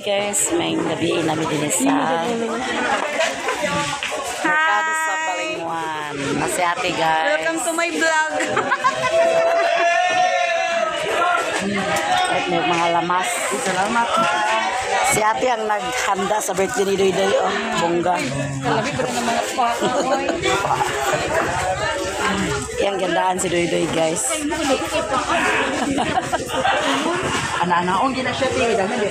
Guys, may gabi namin din sa Merkado sa Balingwan. Na si ate, guys. Welcome to my vlog. At may mga lamas. Salamat. Si ate ang naghanda sa birthday ni Doy Doy. Oh, bongga. Kalabi pa rin ng mga pa. Yang gandaan si Doy Doy, guys. Ana-anaon gina siya ti dami di.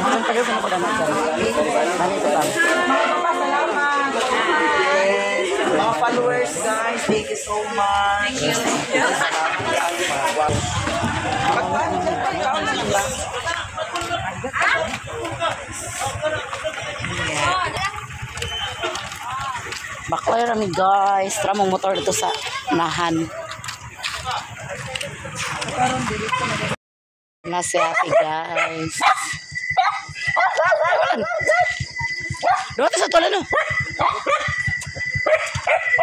Ang tagal ko na ko naman dyan. Bali ito pa. Yes. Mga followers, guys, thank you so much. Thank you. Baklay rami, guys. Tara mong motor dito sa Nahan. Na si ate, guys. Doon sa tulan no.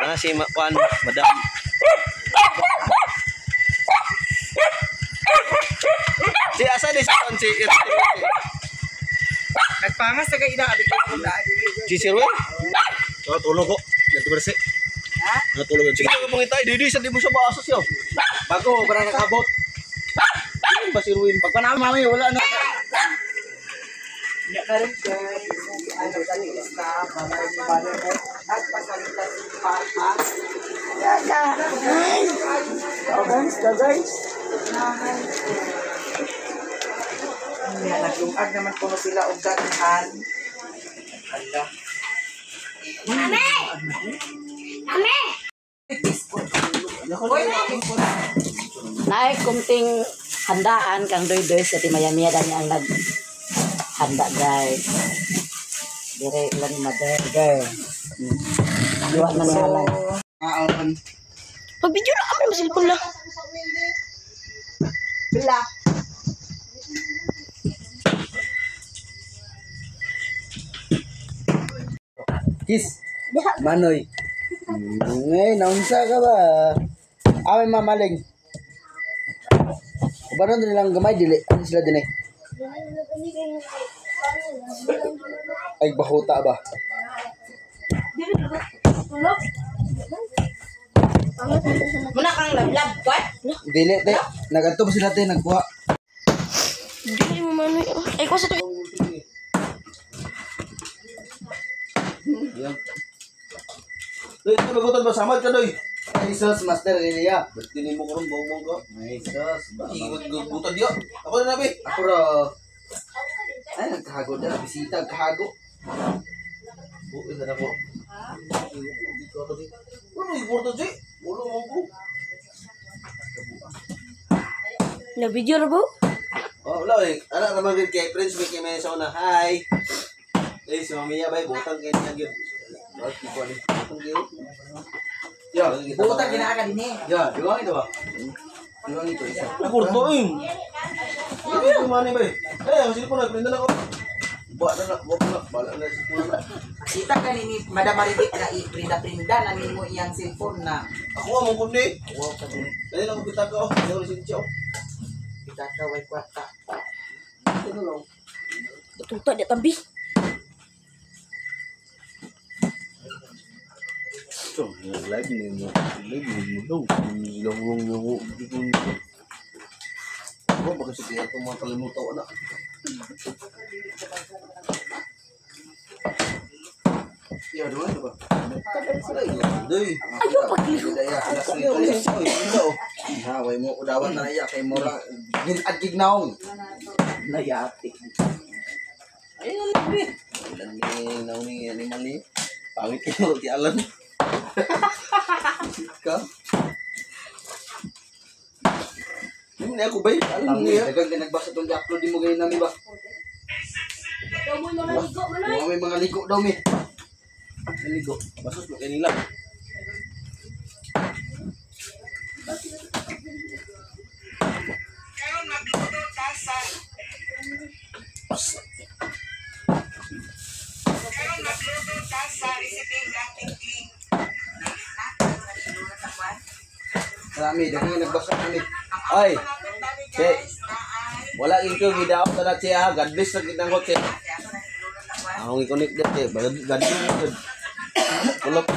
Ah, si Juan, madam. Si asa ni si Juan si Nagpangas sa gaida abi ko kung daan. Si Sirwe? Oh, tulog ko. Nagberse. Ha? Natulog yun. Sige, pangita. Didi, sa di mo siya baasa siya. Bago para nakabot. Ano ba si Ruin? Pag panahon mami wala na. Nya karon, guys, ano dali isa balay balay ko nagpasalita si Papa. Gaga. Oh, guys, go, guys. Nya naglungag naman kuno sila og daghan. Hala. Naay kumting handaan kang Doy Doy sa Timayamiya dani ang nag handa, guys. Dire lang mother girl. Duwa na ni halay. Maon. Pag-video na kami, masilpon lang. Bila. Kiss. Manoy. Ngay, naunsa ka ba? Away mamaling. Ubanon din lang gamay dili. Ano sila din eh? Ay bahuta ba? Muna kang lablab, what? Dili te. Nagadto ba sila te nagkuha? Hindi mo manoy. Ay, ko sa to. Yan. Doy, tulog ko ba samad ka doy? Ay sus, master Lilia. Ba't dili mo karon bawang ka? Ay sus, ba. Ingot gutan diyo. Ako na nabi. Ako ra. Ay nagkahago na bisita kahago. Oo, isa na ko. Ano yung porto, Jay? Ulo mo ko. Na-video na ba? Oh, wala eh. Ano naman gid kay Prince may kay sa una. Hi. Eh, si Mamiya bay butang kay niya gyud. Bakit ko ni? Butang gyud. Ya, Buta ginaa ka dinhi. Ya, diwang ito ba? Diwang ito isa. Ay, kurto eh. Hindi ko man bay. Eh, ang cellphone na prenda na ko. Ba na na, wag na, bala na si na. Kita ka ni Madam Maribik na i-prinda-prinda na nimo iyang cellphone na. Ako ang mong kundi. Wow ka din. Dali lang ko kita ko. Dali ko lisensya oh. Kita ka way kwarta. Ito lang. Tuta, di tambi. Ito, live ni mo. Live ni mo daw. Long long yung Ako baka sige itong mga kalimutan ko na. Ya, diwang ito ba? Doy. Ayaw, pagliho. Ya, alas Ay, nito. lisensya oh. Ito oh. Ha, way mo udawat na iya kay mura ginad gignaong. Nayati. Ayun na lang eh. Ilan ni nauni ni animal ni. Pangit kayo ti Alan. Ka. Hindi na ako ba? Alam Ang niya. dagang ka nagbasa tong i-upload mo ganyan namin ba? Mga may mga ligo daw mi. Naligo. Basos mo kanila. Karon magluto ta sa Karon magluto ta sa recipe ng tikling. Marami, dagang nagbasa kami. Ay, Ay. Che. Wala gid ko gidaot na che ha. God bless na gid nako che. Akong i-connect din che. God bless gid. Kulop.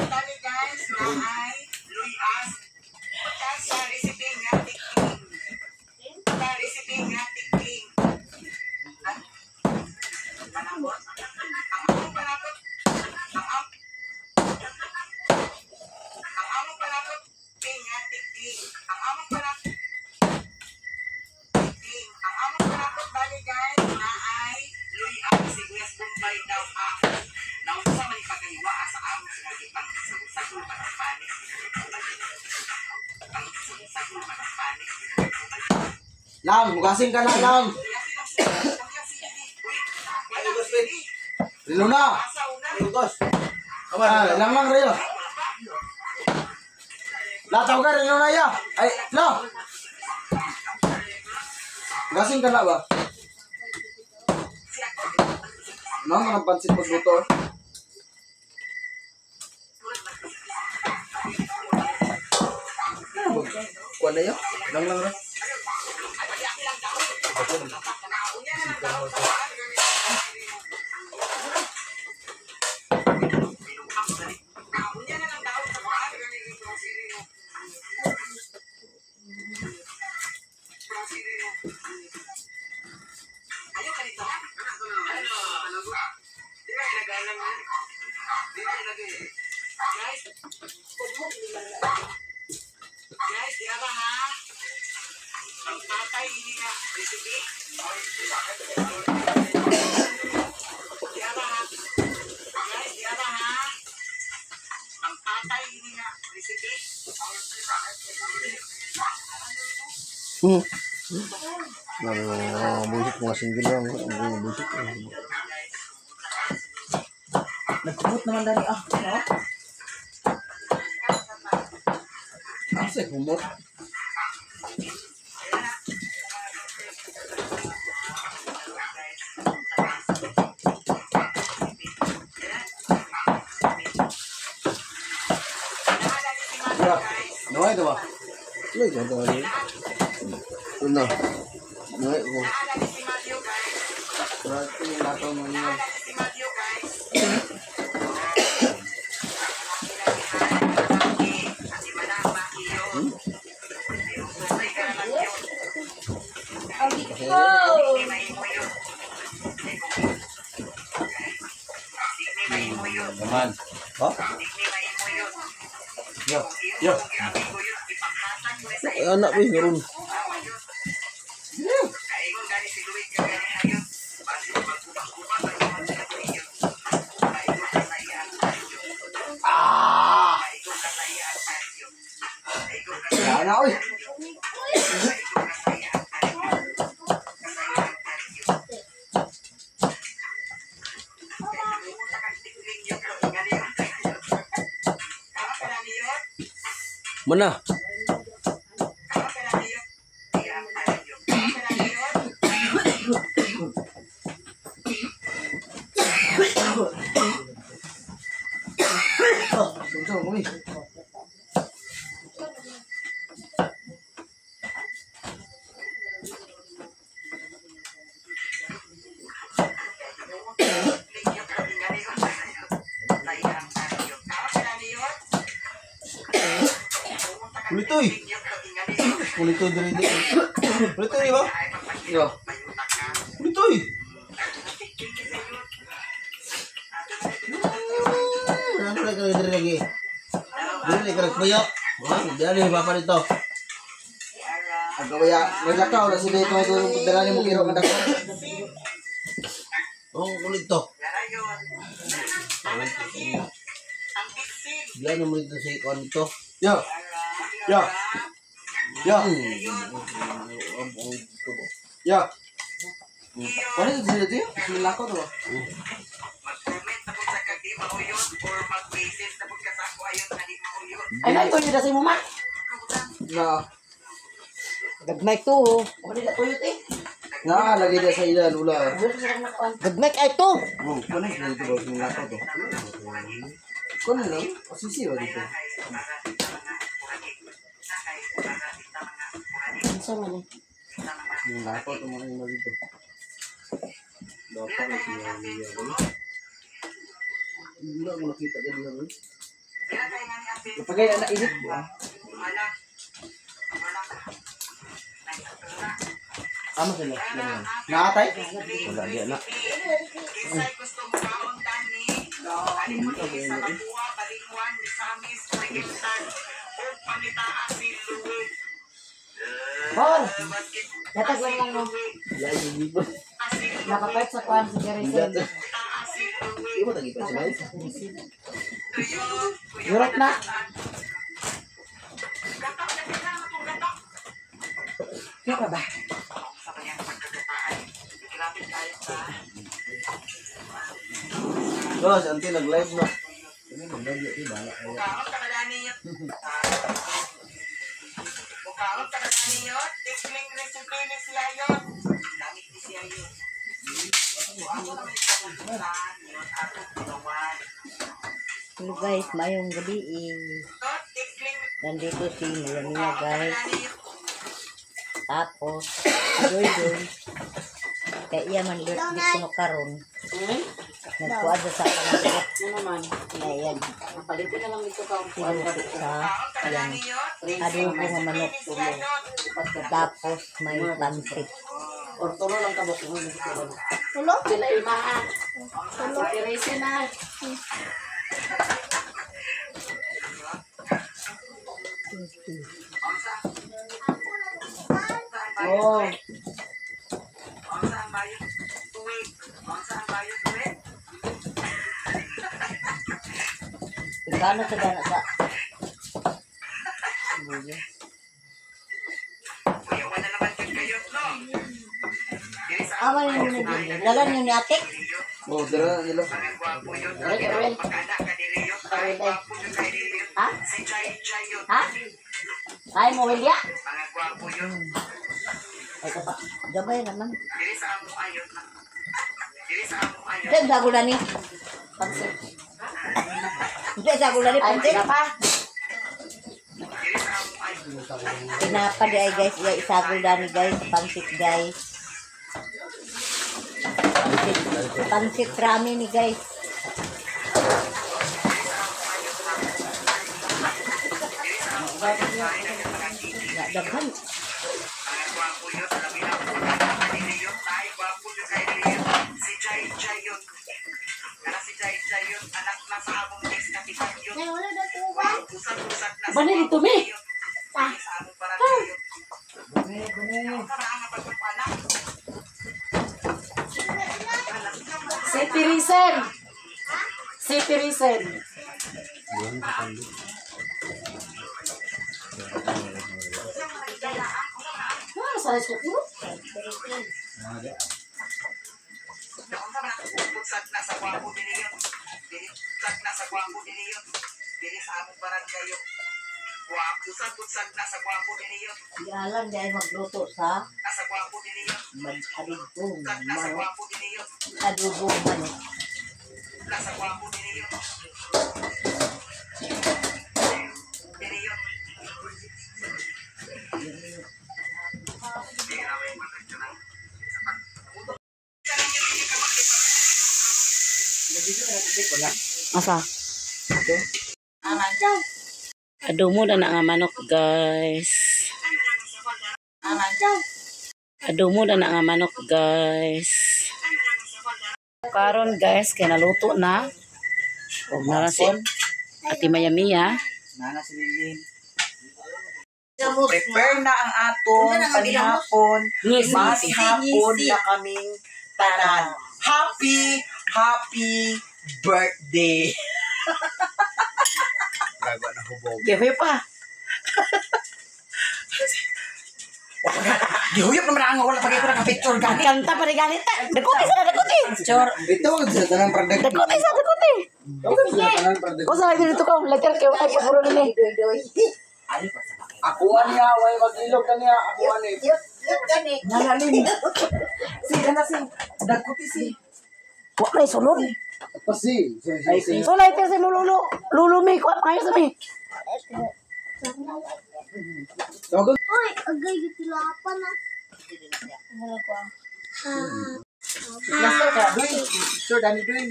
Lang, mugasing ka na lang. Rilo na. Ah, lang lang rilo. La tawag ka rilo na ya. Ay, la. Mugasing ka na ba? No, mga pansit pagluto. Kuan na ya? Lang lang ra. Bullshit mga single lang. Bullshit. Nagkumot naman dani ah. No? Asa kumot? Ya, naway diba? Ano ito? Ano? Naway ko. Berarti yung lataw mo niya. Naman. Ha? Yo, yo. Ay, anak ko eh, Ah! Wala na, oy. Mana? Sumsum kami. Kulitoy. Kulitoy diri diri. Kulitoy di ba? Yo. Kulitoy. Ano na ka diri lagi? Diri ka kuya. Ha, dali papa dito. Ang kawaya, may lakaw na sila ito ito dala ni mo kiro nga dako. Oh, kulito. Diyan mo dito sa ikon dito. Yo. Yo. Yo. Yo. Wala sa sila dito? Bismillah ko to. Ay, may tuyo na sa imo, ma. Na. Gagmay to. Wala na tuyot eh. Na, lagi dia sa ila lula. Gagmay ay to. Oh, kuno sila dito ba bismillah ko to. Kuno lang, osisi ba dito? Unsa man eh? Yung lapo ito mga yung dito. Dapat na siya niya. Hindi ako nakita ganyan. Kapag na init mo. Ama sila. Naatay? Wala di na. Hor! Yatag lang lang no. Nakapait sa kuan sa Jerison. Iba tagi pa siya. Yurot na. Kaya pa ba? Oh, si Auntie nag-live na. Ini mag-live yun, bahala kayo. Hello guys, mayong gabi eh. Nandito si Mia guys. Tapos, si Doy Doy. Kaya iya man birthday ko no karon. Nagkuad sa pangalit. Ano naman? Ayan, Palitin na lang dito ka. tinuto sa ayan, adobo nga manok. Tapos may pansit. Or tulo lang kabok. Tulo? Sila ima ah. Tulo? Teresa na. Oh. Ikaw sa gana sa Awan ninyo ni Dala ninyo ni ate. Oh, dara na nila. Aray, Ruel. Ruel, ay. Ha? Ha? Ay mo, Wilya? Ay, kapa. Gabay naman. Hindi, sago na ni. Pansit. Hindi, sago na ni. Ay, Pansit. tinapa. Tinapa di ay guys. Iya, isagol na ni guys. Pansit guys. Pansit, pansit rami ni guys. Ya, daghan. Bani dito mi. City Risen. City Risen. Ah, sa rice cooker. Di alam di ay magluto sa mag-adobong manok. Adobong manok. Asa? Adobo na na nga manok, guys. Adobo na na nga manok, guys. Karon guys, kay naluto na. Og nara si Ate Maya Mia. Nana si Lilin. Prepare na ang atong panihapon. Manihapon na kaming tanan. Happy, happy birthday. Gago na hubog. Gihoy pa. Gihuyop naman ang wala pa kayo naka-picture gani. Kanta pa rin ganit. Dakuti sa dakuti. Chor. Ito sa tanang product. Dakuti sa dakuti. Sa tanang product. O sa dito ka letter kay ay puro nini. Ako niya, way magilog ka niya. Ako ani. Yut, gani. Nalalin. Si kana si dakuti si. Wa may sulod. Pasi. So lighter si mo lulo. Lulo mi ko pangayo sa mi. Tawagan Uy, agay gitilapan na. Plaster ka, Doy. Sure, Danny Doy.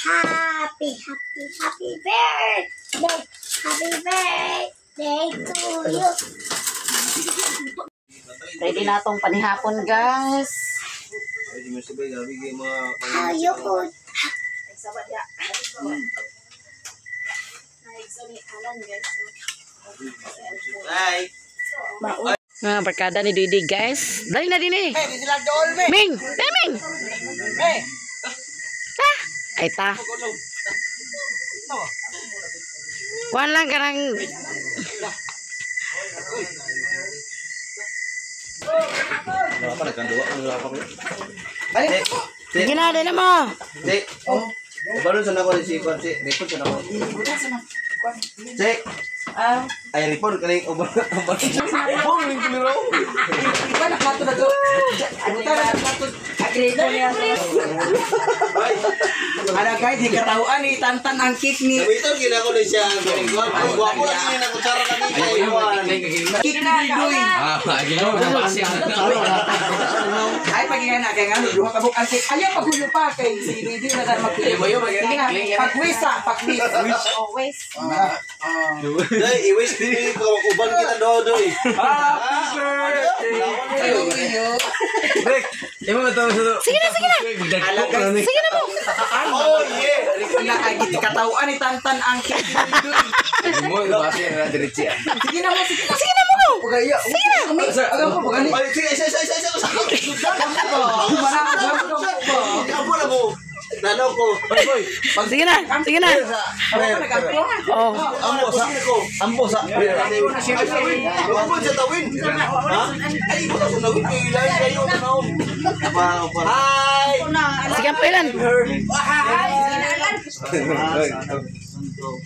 Happy, happy, happy birthday. Happy birthday to you. Ready na tong panihapon, guys. Ay, di mo sabay, gabi kayo mga... How you could Hi! Mga barkada ni Didi, guys. Dali na din eh. Hey, di sila dool, me. Ming! Dali, Ming! Me. Ta! Ay, ta. Kuhan lang ka ng... Wala pa, nagkanduwa. Wala pa. Balik. Sige na, dali na mo. Si. Oh. Balon sa nako si Kwan si. Report sa nako. Si. Ah, Ay report kaning uban. Uban. Uban ning kumiro. iba na plato na to. Iba na plato. Agree ko niya. Ana guys, di katawaan ni Tantan ang cake ni Gamiton gina ko ni siya ang galing Kwan. Ang gwapo lang ni nang kutsara kami kay Kwan. cake ni Duy. Ay pagingana kay ngano duha ka buok ang cake. Ayaw paghuyo pa kay si Duy Duy na dan maghuyo. Sige na, pagwisa, pagwis. Always. Doy, i-wish din ko uban kita do doy. Happy birthday! Rick, imo ba tawag sa Sige na, sige na. Ala guys, Sige na mo. Oh yeah. na ay katawaan ni Tantan ang cake ni Duy. Mo base na diretso. Sige na mo, sige na. Sige na mo. Pagaya. Sige na. Agam ko pagani. Ay, sige, isa isa isa isa. Amo na mo. Nano ko. Boy, Sige na, sige na. Oh. Ambo sa ambo sa. Ambo sa tawin. Ha? Ay, buta sa tawin kay ilahi kayo tanaw. Hi. Sige, ang pailan.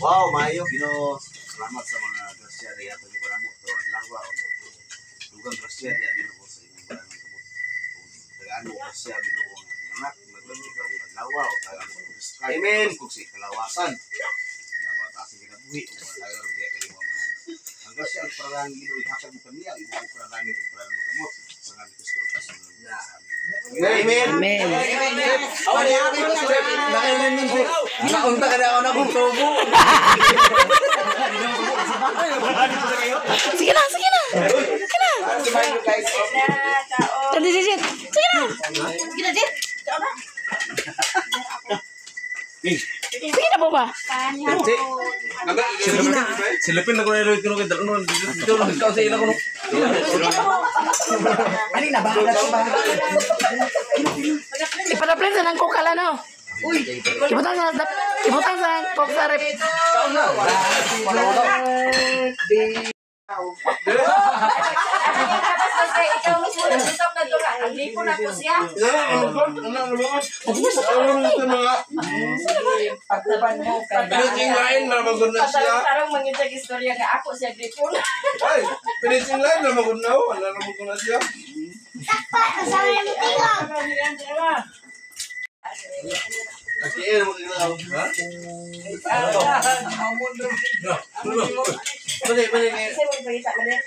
Wow, maayo. Ginoo, salamat sa mga grasya na yatag mo kanamo pero ang lawa o dugang grasya niya Ginoo sa imong barang kamot. Tagaan mo grasya Ginoo ang akong anak, maglagi ka og lawa o tagaan mo grasya. Amen. Kung sa kalawasan. Dapat sa kinabuhi o wala ron diya kayo mga. Ang grasya ang parang Ginoo ihatag mo kaniya, imong parang ang parang mo kamot sa ngalan ni Kristo Kristo. Amen. Amen. Nakaunta ka na ako na kung tubo. Sige na, sige na. Sige na. Tadi, sige, sige na. Sige na, Jit. Sige na po ba? Sige na. Silipin na ko na iloy ko kay dalon dito lang ikaw sa ila ko. Ani na bahala to ba? Ipadaplin sa ng coke ala no. Ibutang sa ibutang sa coke sa rep. Tapos kasi ikaw mismo nag-usap na doon. Agree ko na po siya. Pagkuban mo kay Finishing line na magod na siya. Parang mangyayag istorya nga ako siya agree ko na. Ay, finishing line na magod na. Wala na magod na siya. Takpan, kasama mo tingog. Kasi mo ikaw, ha? Bali, bali. Kasi mo pagita man eh.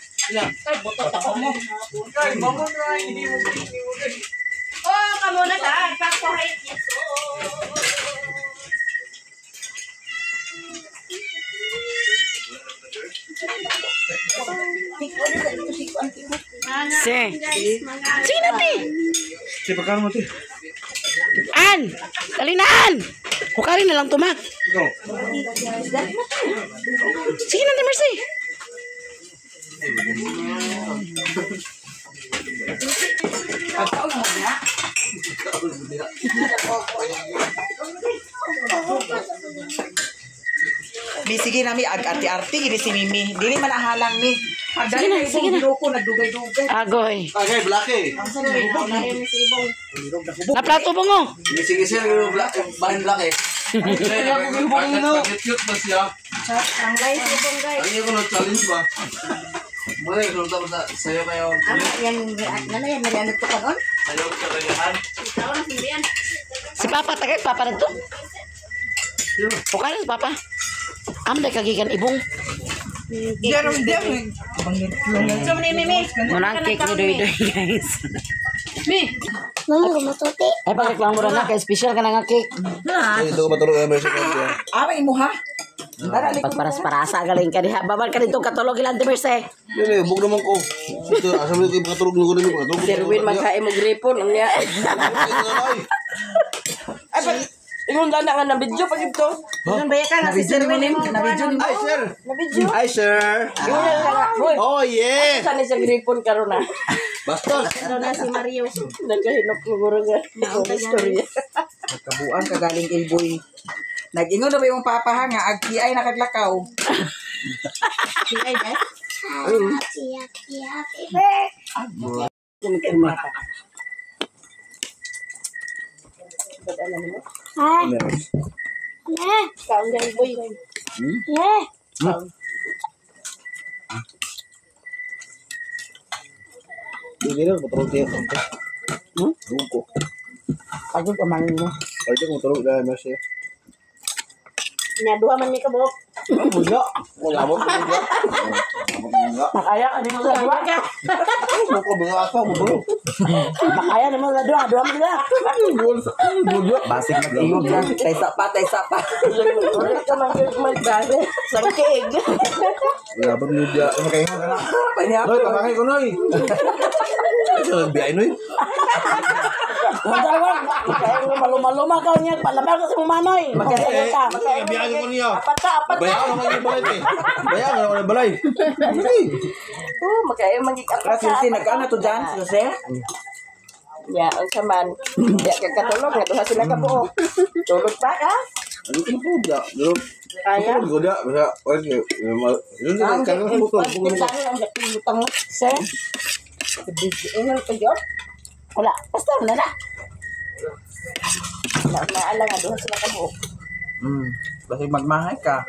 Oh, kamo na ta. Pakuhay kiso. Si. Sige na, ti. Si pagkaon mo ti. An! Dali na, An! Hukalin na lang tumak. Ikaw. Sige na, Mercy. Pagkaon mo niya. Mi sige na mi ag arti-arti gini si Mimi. Dili man ahalang mi. Sige na, sige na. Ko nagdugay-dugay. Agoy. Okay, black eh. Naplato mo ngo. Sige, sir, yung black, bahin black eh. Cute na siya. Ang lain si Ibong guys. Ang iyo ko na challenge ba? Muna yung tapos na sayo kayo. Yan, nana yan, narianod ko ka ron. Sayo sa kayahan. Ikaw na sindihan. Si Papa, tagay Papa na to. Hukalin si Papa. Am day kagikan ibong. Diyan diyan. Muna ang cake ni Doy Doy, guys. Mama, gumatuti. Ay, pagreklamo na kay special ka na nga cake. Ay, ito ko matulog ay mercy ko. Ah, may imuha. Tara, likod. Pagparas-parasa galing ka diha. Babal ka dito katulog ilan Merce. Dili, bug naman ko. Ito, asa mo ito makatulog ko nimo, makatulog. Sirwin magkain mo gripon unya. Ay pag ingon na nga na video pag ito. Na-video ni mo nim. Na-video ni mo. Ay, sir. Ay, sir. Ingon na nga. Hoy, Oh, yes. saan siya gripon karon na? Bastos. Nagkahinok siguro nga. Ang istorya. Kabuang kagaling ilboy. Nag-ingon na ba yung papa ha nga ag ay nakaglakaw. Happy, happy, happy birthday. Ah. Ne. Kaon dyan, boy. Ne. Dili na matulog tiyo. Bug ko. Pagod ka man mo. Ay, ito matulog dahil mercy. Nya duha man mi kabok. Wala. Wala mo. Wala. Makaya ka di mo sa duwa. Mo ko mga asawa mo bro. Makaya ni mo sa duwa, duwa mo sila. Basig mag-ingog lang. Taysa pa, taysa pa. Wala ka man gyud magbase. Sangkig. Wala ba mo dia? Ano kayo ka na? Panyap. Noy, tabangay ko noy. Ito biyay noy. Kaya nga maluma-luma ka niya, palabas ka sa manoy. Makaya ka. Biyay ko niya. Apat ka, apat ka. Bayaw naman yung balay eh. Bayaw naman yung balay. Oh, makayo magig-apat Kasi ka. si nag-ano to dyan, Jose? Ya, unsa man. Di ka katulog nga duha sila ka buok. Tulog pa ka? Ano ko po dia? Pero Kaya. ko dia basta okay. Yun din kan ko to. Utang Sir, ingon ko jud. wala. Basta na na. Na naala nga duha sila ka buok. Basig magmahay ka.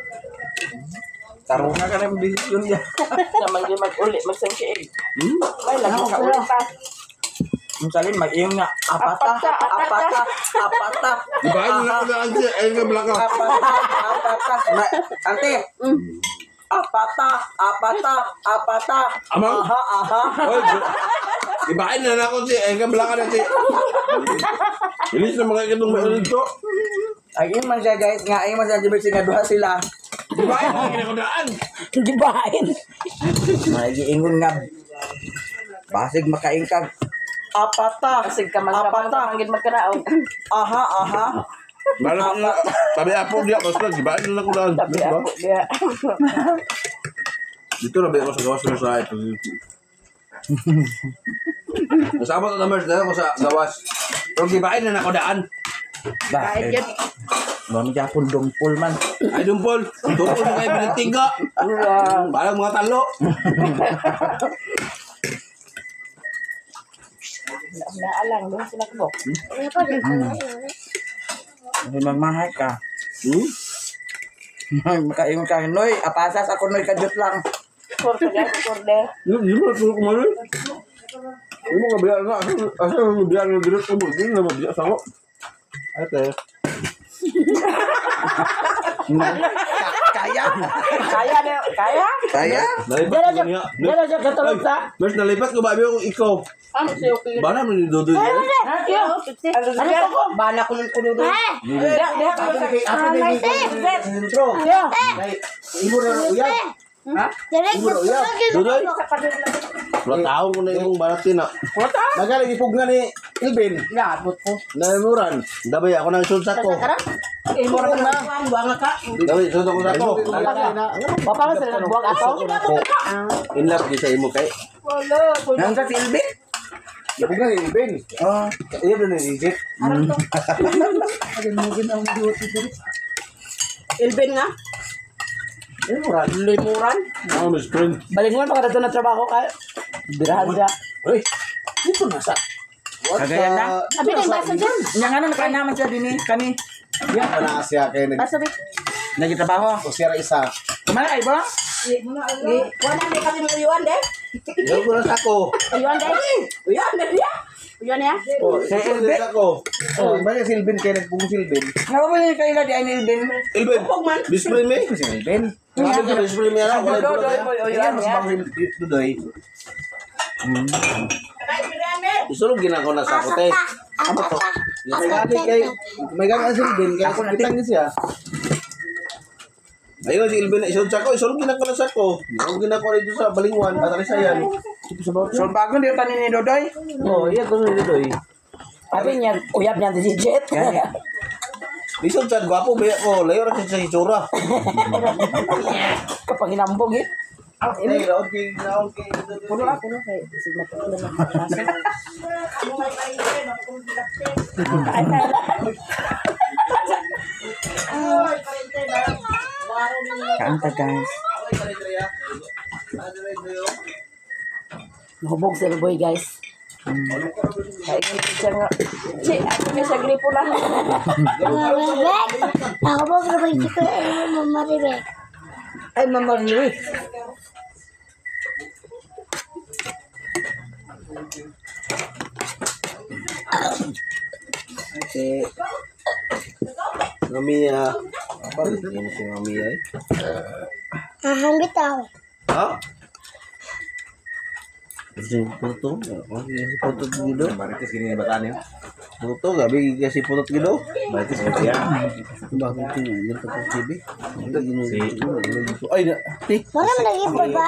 Tarunga ka ng desisyon niya. Sa man gyud mag-uli magsangkiig. May lagi ka uli pa. Ang salin, mag-iyong nga. Apata, Apata, apata, apata. Ibahin na ako na ante, ay nga blaka. Apata, apata. Ante. Apata, apata, apata. Amang. Aha, aha. Oy, ibahin na ako si ay nga blaka na si. Bilis na mga kitong may ulit to. Ay, yun man siya guys. Nga, ayun man siya, Jibert, nga duha sila. Ibahin na kinakunaan. Gibahin. Magiingon nga. Basig makain ka. Apata. Basig ka magkapang Apata. gid magkanaog. Aha, aha. Balak na, tabi apo dia, basta gibahin na ako daan. Tabi ako diya. Dito na ba ako sa gawas ng sa ito. Nasama to na Mers, dahil ako sa gawas. Pero gibahin na ako daan. Kahit yun. Mami Japon, dumpol man. Ay, dumpol. Dumpol na kayo pinagtingga. Balang mga talo. Naalang duha sila ka buok. Kasi magmahay ka. Hmm? Makaingon ka. Noy, apasas ako noy, kadyot lang. Kur ka guys, kur de. Di mo natulog kumano eh. Di mo kabiya na. Asa mo biya na direct mo. Di na mabiya sa ako. Ay, te. Kaya. Kaya na, kaya. Kaya? Nalipat ko niya. Dala siya katulog sa. Mers, nalipat ko ba yung ikaw? Ano siya okay? Bana mo ni Dodoy. Ano siya? Bala ko ng kuno doon. Diha, diha ko sa Sentro. Imo na uyab. Direct Imo na uyab. Dodoy? Wala taong ko na yung baratin na. Magaling ipog nga ni Ilvin. Labot ko. Naimuran. Dabay ako nang sulsa ko. Dabay, sulsa ko sa ko. Papa man sila nagbuwag ato. In love di sa imo kay. Nandiyan si Ilvin? Ipog nga ni Ilvin. Oh. Iya na ni Reject. Ilvin nga. Naimuran. Limuran. Ako miss friend. Balingon pa ka dito na trabaho kay. Birahan siya. Uy, dito na sa. Kagaya na. Abi na basa dyan. Nya nga nung naman siya din eh. Kani. Wala siya kay nag Basa bi. Nagitabaho. o siya ra isa. Kumana ay ba? Wala na kami ng uyuan de. Yo ko na sa ko. Uyuan de. Uyuan de niya. Uyuan niya. Oh, Si Ilvin? sa ko. Oh, bagay si Ilvin kay nagpung si Ilvin. Nga ba yung kaila di ay ni Ilvin? Ilvin. Pug man. Best friend me. Si Ilvin. Sabi ko, spray niya na, wala Dodoy, bulag. boy, oy, Yan, mas yan. bang Dudoy. Isulog ginako na sa kote. Ano to? May gani kay may gani si Ilvin kay kitang ni siya. Ayun si Ilvin isulog sa ko, isulog ginako na sa ko. Isulog ginako dito sa Balingwan, Atalisayan. So bago di tanin ni Dodoy. Oh, iya ko ni Dudoy. Sabi niya, uyab niya si Jet. Lisod sad gwapo ba ko, layo ra sa itsura. Kapag hinambog eh. Ay, raod kay naon kay Dudoy. Puno ah, puno kay sigma puno na makapasok. Kaanta guys. Nahubog si boy guys. Siya nga. Chi, ako ni sa gripo lang. Mama Rebek. Ako ba grabe ko ay Mama Rebek. Ay, Mama Riri. Si Mamiya. Apa rin si Mamiya eh? Ahang bitaw. Ha? Si Puto, si Puto gido. Marites gini na bataan yun. Puto, gabi kasi Puto gido. Marites gini siya. Bakit ito? Yan pa TV. Ay, na. Wala man lagi pa ba?